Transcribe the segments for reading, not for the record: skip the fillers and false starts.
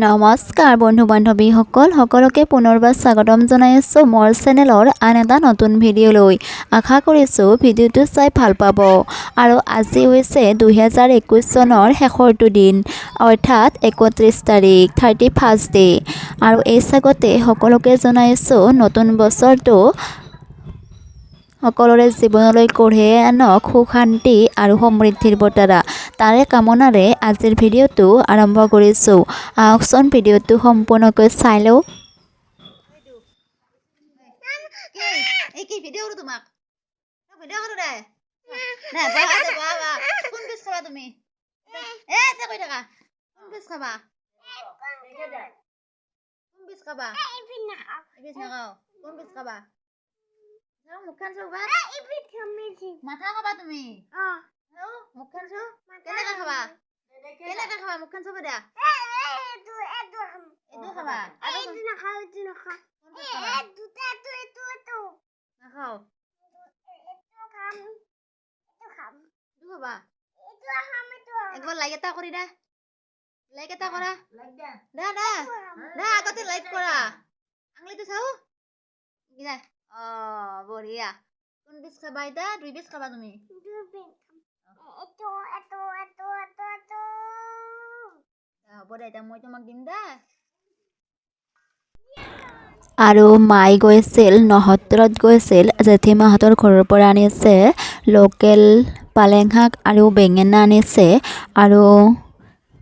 নমস্কাৰ বন্ধু বান্ধৱীসকল, সকলোকে পুনৰবাৰ স্বাগতম জনাইছোঁ মোৰ চেনেলৰ আন এটা নতুন ভিডিঅ'লৈ। আশা কৰিছোঁ ভিডিঅ'টো চাই ভাল পাব। আৰু আজি হৈছে 2021 চনৰ শেষৰটো দিন, অৰ্থাৎ 31 তাৰিখ, 31 ডে। আৰু এই চাগতে সকলোকে জনাইছোঁ নতুন বছৰটো সকলোৰে জীৱনলৈ কঢ়িয়াই আনক সুখ, শান্তি আৰু সমৃদ্ধিৰ বতৰা। তাৰে কামনাৰে আজিৰ ভিডিঅ'টো আৰম্ভ কৰিছোঁ। আহকচোন ভিডিঅ'টো সম্পূৰ্ণকৈ চাই লওঁ। মাথা খাবা তুমি? মুখখন চো, কেনেকে খাবা? কেনেকে খাবা? মুখখন চব দিয়া। এইটো খাবা? নাখাও? খাবা? একবাৰ লাইক এটা কৰি দে, লাইক এটা কৰা। দা দা দা, আগতে লাইক কৰা। আঙুলিটো চাও। অ, বঢ়িয়া। কোন বীজ খাবা এতিয়া? দুই বীজ খাবা তুমি? হ'ব দে, এতিয়া মই তোমাক দিম দে। আৰু মাই গৈছিল নসত্ৰত গৈছিল, জেঠীমাহঁতৰ ঘৰৰ পৰা আনিছে লোকেল পালেং শাক আৰু বেঙেনা আনিছে। আৰু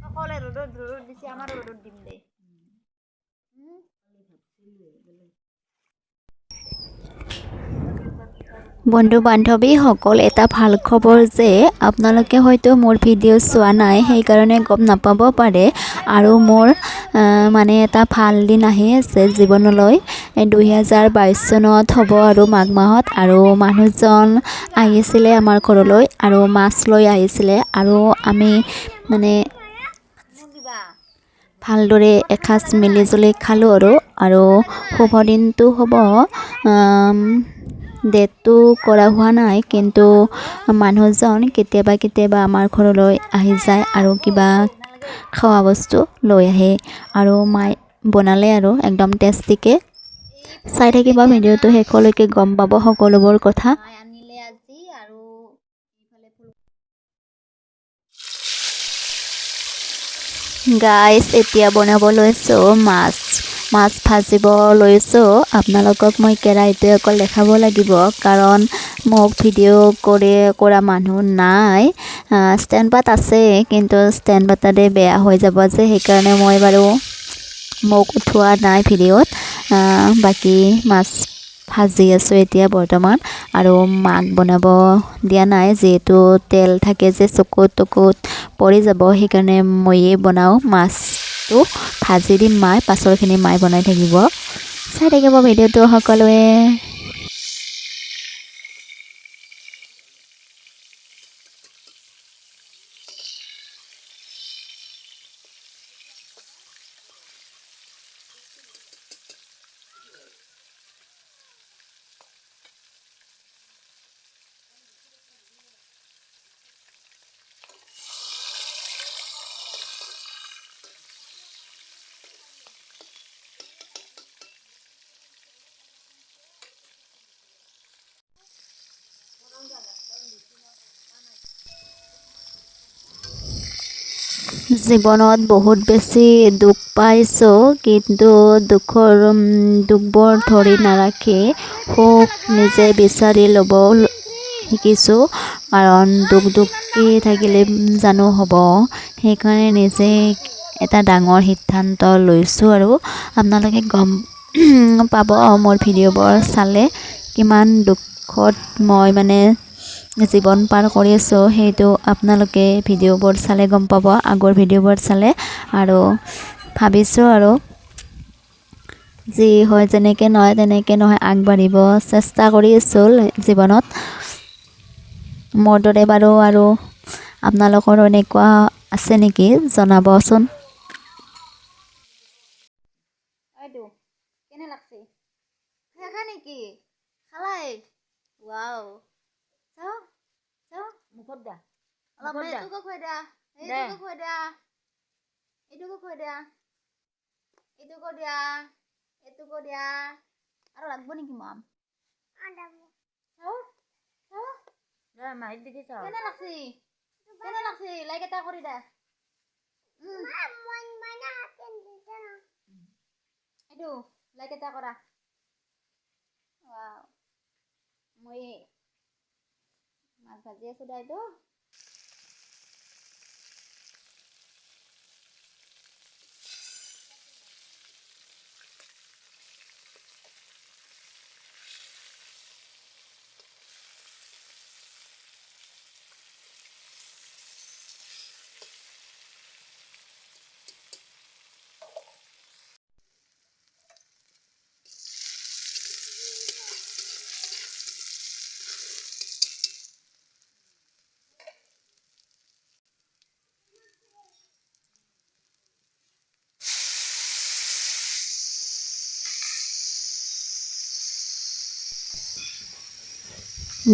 সকলোৱে ৰ'দত ৰ'দত দিছে, আমাৰো ৰ'দত দিম দে। বন্ধু বান্ধৱীসকল, এটা ভাল খবৰ যে আপোনালোকে হয়তো মোৰ ভিডিঅ' চোৱা নাই, সেইকাৰণে গম নাপাব পাৰে। আৰু মোৰ মানে এটা ভাল দিন আহি আছে জীৱনলৈ, 2022 চনত হ'ব আৰু মাঘ মাহত। আৰু মানুহজন আহিছিলে আমাৰ ঘৰলৈ আৰু মাছ লৈ আহিছিলে, আৰু আমি মানে ভালদৰে এসাঁজ মিলিজুলি খালোঁ। আৰু আৰু শুভ দিনটো হ'ব, ডেটটো কৰা হোৱা নাই, কিন্তু মানুহজন কেতিয়াবা কেতিয়াবা আমাৰ ঘৰলৈ আহি যায় আৰু কিবা খোৱা বস্তু লৈ আহে। আৰু মায়ে বনালে আৰু একদম টেষ্টিকৈ। চাই থাকিব ভিডিঅ'টো শেষলৈকে, গম পাব সকলোবোৰ কথা। আনিলে আজি আৰু গাইজ, এতিয়া বনাব লৈছোঁ মাছ, মাছ ভাজিব লৈছোঁ। আপোনালোকক মই কেৰাহীটো অকল দেখাব লাগিব, কাৰণ মোক ভিডিঅ' কৰি কৰা মানুহ নাই। ষ্টেণ্ড পাত আছে, কিন্তু ষ্টেণ্ড পাতাতে বেয়া হৈ যাব যে, সেইকাৰণে মই বাৰু মোক উঠোৱা নাই ভিডিঅ'ত। বাকী মাছ ভাজি আছোঁ এতিয়া বৰ্তমান। আৰু মাক বনাব দিয়া নাই, যিহেতু তেল থাকে যে চকুত টকুত পৰি যাব, সেইকাৰণে ময়ে বনাওঁ। মাছটো ভাজি দিম, মায়ে পাছৰখিনি মায়ে বনাই থাকিব। চাই থাকিব ভিডিঅ'টো সকলোৱে। জীৱনত বহুত বেছি দুখ পাইছোঁ, কিন্তু দুখৰ দুখবোৰ ধৰি নাৰাখি সুখ নিজে বিচাৰি ল'ব শিকিছোঁ। কাৰণ দুখ দুখী থাকিলে জানো হ'ব, সেইকাৰণে নিজে এটা ডাঙৰ সিদ্ধান্ত লৈছোঁ। আৰু আপোনালোকে গম পাব মোৰ ভিডিঅ'বোৰ চালে কিমান দুখত মই মানে জীৱন পাৰ কৰি আছোঁ, সেইটো আপোনালোকে ভিডিঅ'বোৰ চালে গম পাব, আগৰ ভিডিঅ'বোৰ চালে। আৰু ভাবিছোঁ আৰু যি হয় যেনেকৈ নহয় তেনেকৈ নহয় আগবাঢ়িব চেষ্টা কৰি আছোঁ জীৱনত। মোৰ দৰে বাৰু আৰু আপোনালোকৰো এনেকুৱা আছে নেকি জনাবচোন। এইটো কেনে লাগছে? খাই নেকি? খালাই? ৱাও, চাওঁ চাওঁ, মুখত দা, অলপ মুখত দা। এইটোকো খুৱাই দিয়া, দে। এইটোকো খুৱাই দিয়া। এইটোকো খুৱাই দিয়া, এইটোকো দিয়া, এইটোকো দিয়া। আৰু লাগব নেকি মাম? কেনে লাগছি, কেনে লাগছি? লাইক এটা কৰি দে। এইটো লাইক এটা কৰা। মই মাছ ভাজি আছো দে এইটো।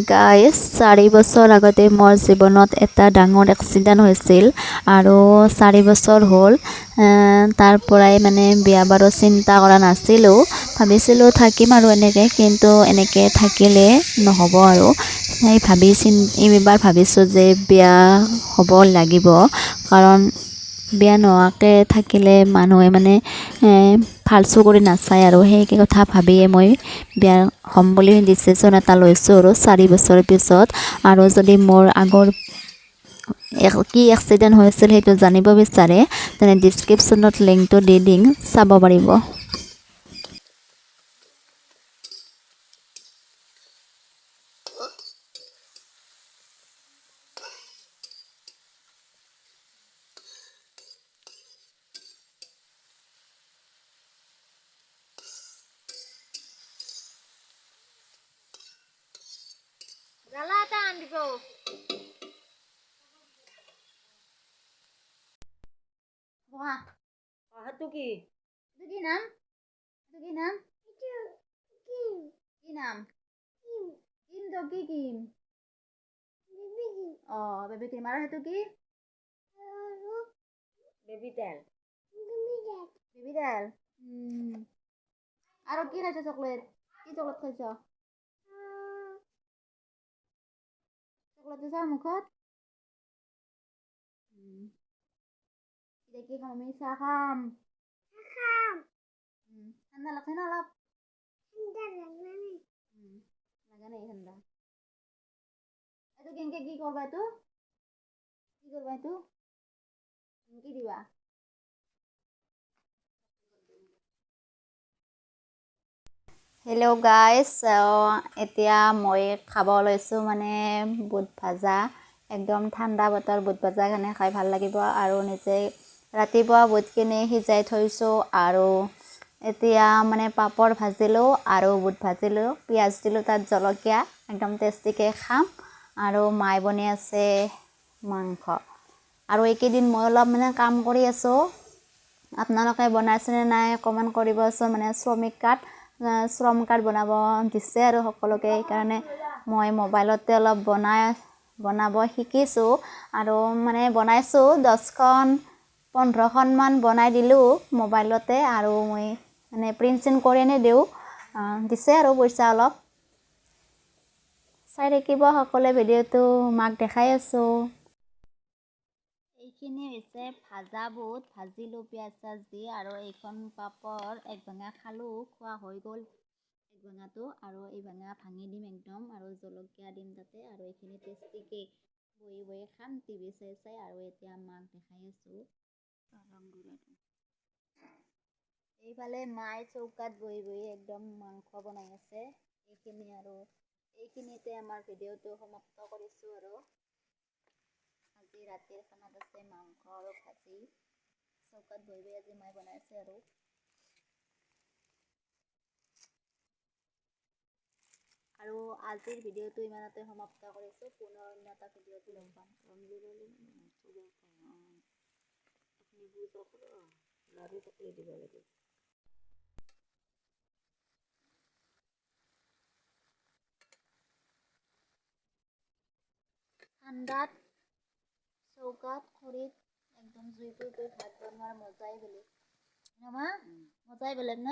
গাইজ, 4 বছৰ আগতে মোৰ জীৱনত এটা ডাঙৰ এক্সিডেণ্ট হৈছিল আৰু 4 বছৰ হ'ল। তাৰ পৰাই মানে বিয়া বাৰু চিন্তা কৰা নাছিলোঁ, ভাবিছিলোঁ থাকিম আৰু এনেকৈ, কিন্তু এনেকৈ থাকিলে নহ'ব আৰু। সেই ভাবি এইবাৰ ভাবিছোঁ যে বিয়া হ'ব লাগিব, কাৰণ বিয়া নোহোৱাকৈ থাকিলে মানুহে মানে ভাল চকু কৰি নাচায় আৰু। সেই কথা ভাবিয়ে মই বিয়া হ'ম বুলি ডিচিশ্যন এটা লৈছোঁ আৰু 4 বছৰৰ পিছত। আৰু যদি মোৰ আগৰ কি এক্সিডেণ্ট হৈছিল সেইটো জানিব বিচাৰে, তেনে ডিছক্ৰিপশ্যনত লিংকটো দি দিম, চাব পাৰিব। জ্বালা এটা আন দিব। বহা। সেইটো কি? এইটো কি নাম? এইটো কি নাম? কি নাম? কিম তো কি কিম? অ, বেবি ক্ৰীম। আৰু সেইটো কি? বেবি তেল। বেবি তেল। আৰু কি খাইছ চকলেট? কি চকলেট খাইছ? চকলেটটো চাওঁ মুখত। এতিয়া কি খাম আমি? চাহ খাম। ঠাণ্ডা লাগছে না অলপ? লাগা নাই ঠাণ্ডা। এইটো কেনেকে কি কৰবা? এইটো কি কৰবা? এইটো কি দিবা? হেল্ল' গাইজ, এতিয়া মই খাব লৈছোঁ মানে বুট ভাজা। একদম ঠাণ্ডা বতৰ, বুট ভাজা কাৰণে খাই ভাল লাগিব। আৰু নিজে ৰাতিপুৱা বুটখিনি সিজাই থৈছোঁ আৰু এতিয়া মানে পাপৰ ভাজিলোঁ আৰু বুট ভাজিলোঁ, পিঁয়াজ দিলোঁ তাত, জলকীয়া, একদম টেষ্টিকৈ খাম। আৰু মায়ে বনাই আছে মাংস। আৰু এইকেইদিন মই অলপ মানে কাম কৰি আছোঁ। আপোনালোকে বনাইছেনে নাই কমেণ্ট কৰিবচোন। মানে শ্ৰমিক কাৰ্ড, শ্ৰম কাৰ্ড বনাব দিছে আৰু সকলোকে, সেইকাৰণে মই মোবাইলতে অলপ বনাব শিকিছোঁ আৰু মানে বনাইছোঁ 10খন 15খনমান বনাই দিলোঁ মোবাইলতে। আৰু মই মানে প্ৰিণ্ট চিণ্ট কৰি আনি দিওঁ, দিছে আৰু পইচা অলপ। চাই থাকিব সকলোৱে ভিডিঅ'টো, মাক দেখাই আছোঁ। এইখিনি হৈছে ভাজা বুট, ভাজিলোঁ পিঁয়াজ চিয়াজ দি। আৰু এইখন পাপৰ এক ভাঙা খালোঁ, খোৱা হৈ গ'ল এক ভাঙাটো। আৰু এই ভাঙা ভাঙি দিম একদম, আৰু জলকীয়া দিম তাতে। আৰু এইখিনি টেষ্টিকৈ বহি বহি খাম টিভি চাই চাই। আৰু এতিয়া মাক দেখাই আছোঁ। এইফালে মায়ে চৌকাত বহি বহি একদম মাংস বনাই আছে। এইখিনি আৰু এইখিনিতে আমাৰ ভিডিঅ'টো সমাপ্ত কৰিছোঁ। আৰু আজি ৰাতিৰ খানাত আছে মাংস আৰু ভাজি। চৌকাত বহি বহি আজি মায়ে বনাইছে। আৰু আৰু আজিৰ ভিডিঅ'টো ইমানতে সমাপ্ত কৰিছোঁ। পুনৰ অন্য এটা ভিডিঅ'ত লগ পাম। ঠাণ্ডাত চৌকাত খৰিত একদম জুই পুৰি পুৰি ভাত বনোৱাৰ মজাই বেলেগ ন মা? মজাই বেলেগ ন?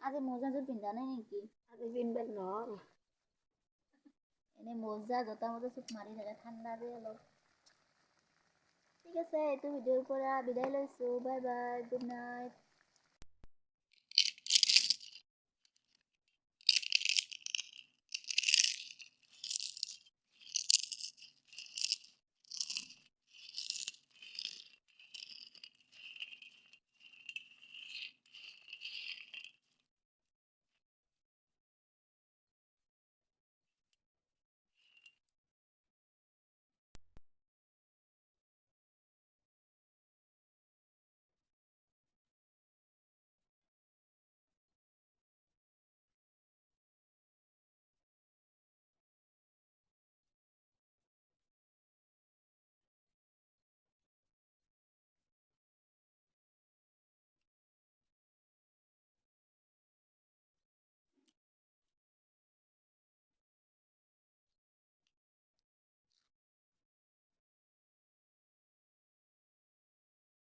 আজি মোজাযোৰ পিন্ধা নাই নেকি? আজি পিন্ধব নহ'ল। এনেই মোজা, জোতা মোজা চব মাৰি থাকে, ঠাণ্ডা যে অলপ। ঠিক আছে, এইটো ভিডিঅ'ৰ পৰা বিদায় লৈছোঁ। Bye bye, good night.